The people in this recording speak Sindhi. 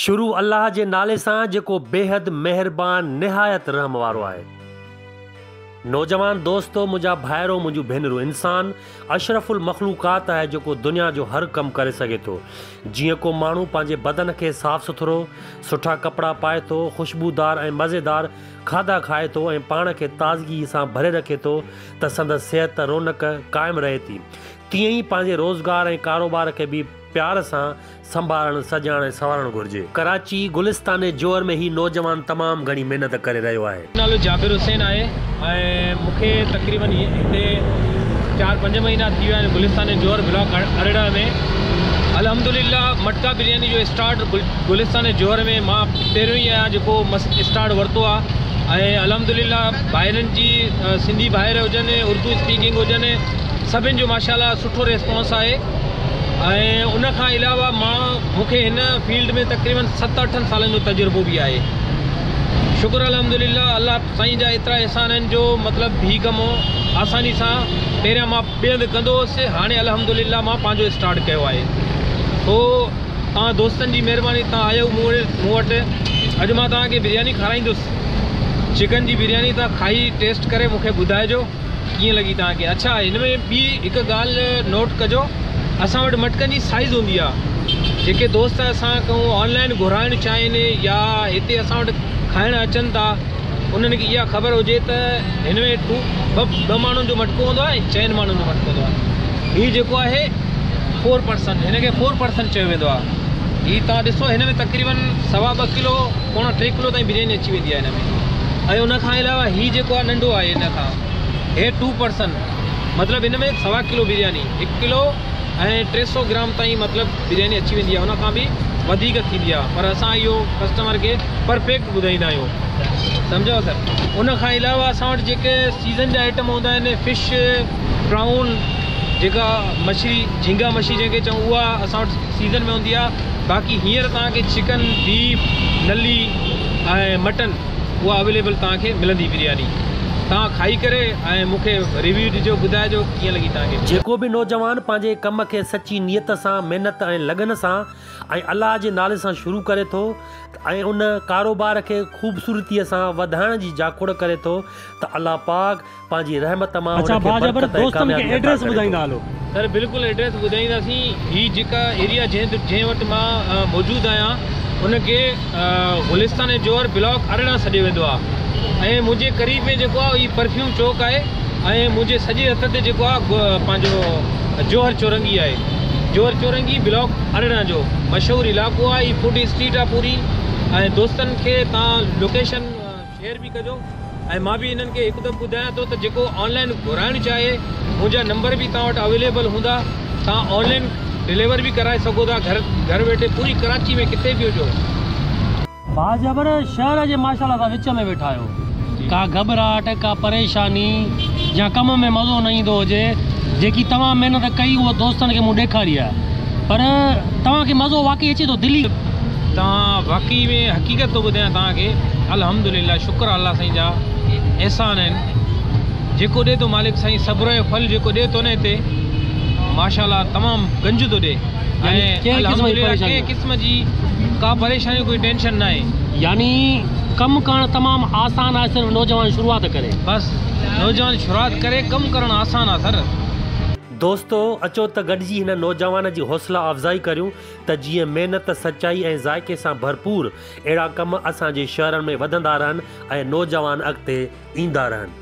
شروع الله جي نالي سان جيڪو بيحد مهربان نهايت رحم وارو آهي. نوجوان دوستو منهنجا ڀائرو منهنجون ڀينرون انسان اشرف المخلوقات آهي جيڪو دنيا جو هر ڪم ڪري سگهي ٿو جيئن ڪو ماڻهو پنهنجي بدن کي صاف سٿرو سٺا ڪپڙا پائي ٿو خوشبودار ۽ مزيدار کاڌا کائي ٿو ۽ پاڻ کي تازگي سان ڀري رکي ٿو ته سندس صحت رونق قائم رهي ٿي تيئن ئي پنهنجي روزگار ۽ ڪاروبار کي به پيار سان سنڀالڻ، سجائڻ ۽ سنوارڻ گهرجي. ڪراچي، گلستان جوهر ۾ هي نوجوان تمام گهڻي محنت ڪري رهيو آهي. منهنجو نالو جابر حسين آهي ۽ مون کي تقريبن هتي چار پنج مهينا ٿي ويا آهن گلستان جوهر بلاڪ 18 ۾ الحمدلله مٽڪا برياني جو اسٽارٽ گلستان جوهر ۾ مان پهريون ئي آهيان جيڪو اسٽارٽ ورتو آهي ۽ الحمدلله ڀائرن جي سنڌي ڀائر هجن اردو اسپيڪنگ هجن سڀن جو ماشاءالله سٺو ريسپانس آهي ۽ ان کان علاوه مان مون کي هن فيلڊ ۾ تقريبن ست اٺن سالن جو تجربو به آهي شڪر الحمد لله الله سائين جا ايترا احسان آهن جو مطلب هي ڪم آساني سان پهريان مان ٻئي هنڌ ڪندو هوس هاڻي الحمد لله مان پنهنجو اسٽارٽ ڪيو آهي سو توهان دوستن جي مهرباني توهان آيو مون وٽ اڄ مان توهان کي برياني کارائيندس چڪن جي برياني توهان کائي ٽيسٽ ڪري مون کي ٻڌائجو ڪيئن لڳي توهان کي. اڇا هن ۾ ٻي هڪ ڳالهه نوٽ ڪجو اسان وٽ مٽڪن جي سائيز هوندي آ جيڪي دوست اسان کان آن لائن گهرائڻ چاهين يا هتي اسان وٽ کائڻ اچن ٿا انهن کي اها خبر هجي ته هن ۾ ٽو ٻه ٻه ماڻهن جو مٽڪو هوندو آ ۽ چئن ماڻهن جو مٽڪو هوندو آ هي جيڪو آهي فور پرسن هن کي فور پرسن چيو ويندو آ هي توهان ڏسو هن ۾ تقريبن سوا ٻه ڪلو پوڻا ٽي ڪلو تائين برياني اچي ويندي آ هن ۾ ۽ ان کان علاوه هي جيڪو آهي ننڍو آهي هن کان هي ٽو پرسن مطلب هن ۾ سوا ڪلو برياني هڪ ڪلو ۽ 300 گرام تائين مطلب برياني اچي ويندي آهي ان کان به وڌيڪ ٿيندي آهي پر اسان اهو ڪسٽمر کي پرفيڪٽ ٻڌائيندا آهيون سمجهو سر ان کان علاوه اسان وٽ جيڪي سيزن جا آئٽم هوندا آهن فش پرائون جيڪا مڇي جهينگا مڇي جنهن کي چئون اها اسان وٽ سيزن ۾ هوندي آهي باقي هينئر توهان کي چڪن بيف نلي ۽ مٽن اها اويليبل توهان کي ملندي برياني توهان کائي ڪري ۽ مون کي ريويو ڏجو ٻڌائجو ڪيئن لڳي توهان کي. جيڪو به نوجوان پنهنجي ڪم کي سچي نيت سان محنت ۽ لگن سان ۽ الله جي نالي سان شروع ڪري ٿو ۽ ان ڪاروبار کي خوبصورتي سان وڌائڻ جي جاکوڙ ڪري ٿو ته الله پاڪ پنهنجي رحمت مان اڇا ان کي ڀاء جابر برڪت ۽ دوستن کي ڪاميابي عطا ايڊريس ڪري ٿو. ٻڌائيندا هلو. سر بلڪل ايڊريس ٻڌائينداسين هي جيڪا ايريا جنهن جنهن وٽ مان موجود آهيان ان کي گلستان جوهر بلاڪ 18 سڏيو ويندو آهي ۽ منهنجي قريب ۾ جيڪو آهي هي پرفيوم چوڪ آهي ۽ منهنجي سڄي هٿ تي جيڪو آهي پنهنجو جوهر چورنگي آهي جوهر چورنگي بلاڪ 18 جو مشهور علائقو آهي هي فوڊ اسٽريٽ آهي پوري ۽ دوستن کي توهان لوڪيشن شيئر به ڪجو ۽ مان به انهن کي هڪ دفعو ٻڌايان ٿو ته جيڪو آن لائن گهرائڻ چاهي منهنجا نمبر به توهان وٽ اويليبل هوندا توهان آن لائن ڊليور به ڪرائي سگهو ٿا گهر گهر ويٺي پوري ڪراچي ۾ ڪٿي به هجو. ڀاء جابر شهر جي ماشاءالله سان وچ ۾ ويٺا آهيو ڪا گهٻراهٽ ڪا پريشاني يا ڪم ۾ مزو نه ايندو هجي جيڪي توهان محنت ڪئي اهو دوستن کي مون ڏيکاري آهي پر توهان کي مزو واقعي اچي ٿو دلي توهان واقعي ۾ حقيقت ٿو ٻڌايان توهان کي الحمدلله شڪر الله سائين جا احسان آهن جيڪو ڏي ٿو مالڪ سائين صبر جو ڦل جيڪو ڏي ٿو نه هتي ماشاءالله تمام گنج ٿو ڏي يعني ۽ ڪنهن قسم جي الحمدلله پريشاني ڪنهن قسم جي ڪا پريشاني ڪوئي ٽينشن ناهي. يعني ڪم ڪرڻ تمام آسان آهي صرف نوجوان شروعات ڪري. بس نوجوان شروعات ڪري ڪم ڪرڻ آسان آ سر. دوستو اچو ته گڏجي هن نوجوان جي حوصلا افزائي ڪريون ته جيئن محنت، سچائي ۽ ذائقي سان ڀرپور اهڙا ڪم اسان جي شهرن ۾ وڌندا رهن ۽ نوجوان اڳتي ايندا رهن.